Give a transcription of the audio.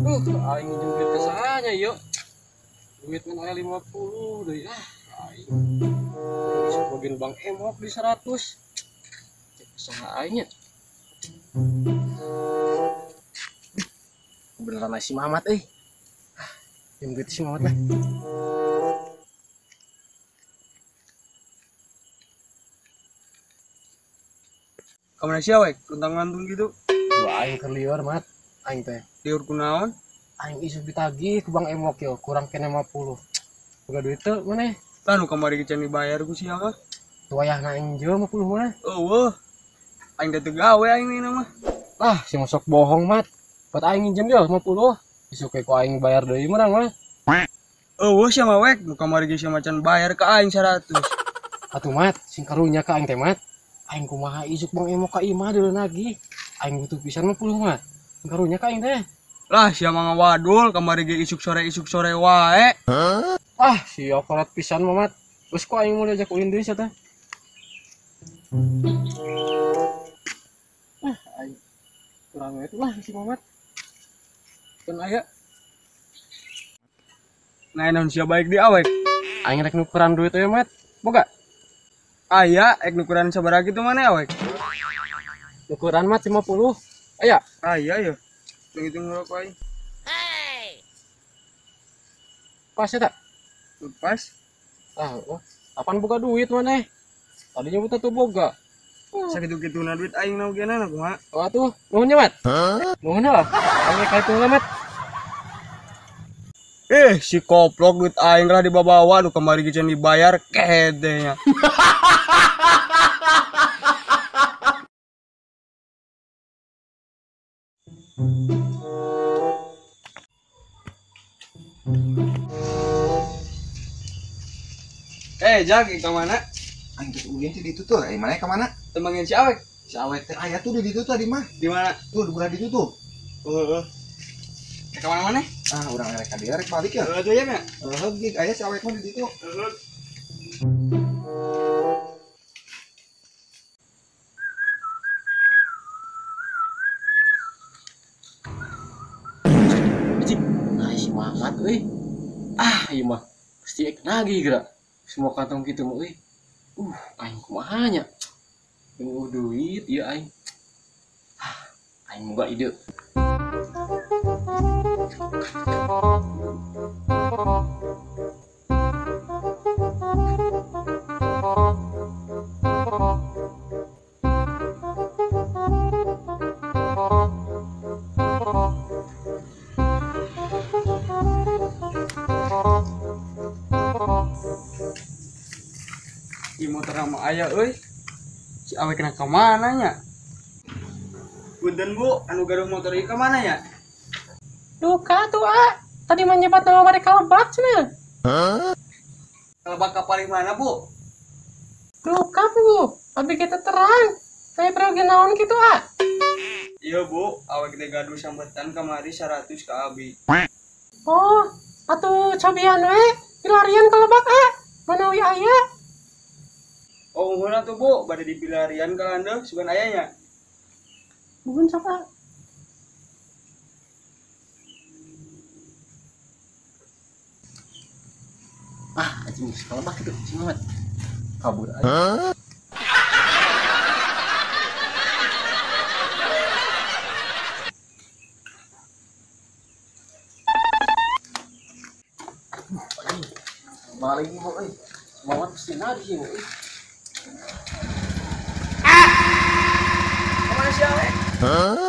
Aing minjem duit ke sahanya yuk. Duit mun aya 50 deui ah. Aing. Bisa bagian Bang Emok di 100. Cek saha aing nya. Beneran si Mamat euy. Ah, minjem duit si Mamat lah. Kamana sia wek? Luntang-lantung gitu. Wah, aing keur lieur mat. Aing teh. Lieur kunaon? Aing isuk ditagih ku Bang Emok yo, kurang kene 50. Boga duit teu maneh? Tah nu kamari ge can dibayar ku sia mah. Tuh wayahna aing jeung 50 mah. Eueuh. Aing teh teu gawe aing ni mah. Ah, si mosok bohong mat. Buat aing nginjem yo 50. Isuk we ku aing bayar deui meurang mah. Eueuh sia mah wek, nu kamari ge sia macan bayar ka aing 100. Atuh mat, sing karunya ka aing teh mat. Aing kumaha isuk Bang Emok ka imah deui nagih. Aing butuh pisan 50 mat. Sing karunya ka aing teh. Lah sia mah ngawadul kamari ge isuk sore wae. Ah, sia korat pisan mah mat. Geus ku aing mau diajak ulin deui sia teh. Ah, aing kurang we lah si Mamat. Keun aya. Nah, naon sia baik di awek? Aing rek nukeran duit we mat. Boga? Aya, ek nukeran sabaraha kitu maneh awek? Nukeran mat 50. Aya? Aya ya. Hitung heula ku aing. Hey. Pas eta? Pas. Ah, oh. Apaan boga duit maneh? Tadi nyebut tuh boga. Sakitu-kituna duit aing na ogeuna kumaha? Oh atuh, nuhun nya mat. Nuhun lah. Aing rek hitung mat. Si koplok duit aing lah dibawa-bawa nu kamari ge can dibayar kehede nya. Jak, ka mana? Aing geus ulin ti ditu tuh. Mana ka mana? Temangin si Awek. Si Awek teh aya tuh di ditu tadi mah. Di mana? Tuh di belah ditu tuh. Heeh. Ka mana maneh? Ah, urang rek ka dieu rek balik ya. Heeh, tuh ya nya. Heeh, gig aya si Awek mah di ditu. Heeh. Anjing, nah si Mamat euy. Ah, ieu mah pasti ek nagih geura. Semua kantong kitu mah euy. Aing kumaha nya? Eueuh duit ieu aing. Ah, aing boga ide. Di motor sama aya euy. Si Awek na ka mana nya? Punten Bu, anu gaduh motor ieu ka mana nya? Duka tuh ah. Tadi mah nyebat nama bade kalebak cenah. Hah? Kalebak ka paling mana Bu? Duka Bu, abi kita terang. Saya perlu naon kitu ah. Iya Bu, awek teh gaduh sambetan kamari 100 ka abi. Oh, atuh cobian we, pilarian kalebak ah. Manawi aya. Oh, nuhun atuh Bu, bade dipilarian ka landeuh sugan aya nya. Nuhun sok ah. Ah, anjing kalebak kitu, si Mamat. Kabur aja. Huh? Maling bu euy. Mamat pasti nagih bu euy. Kamana sia we? Huh?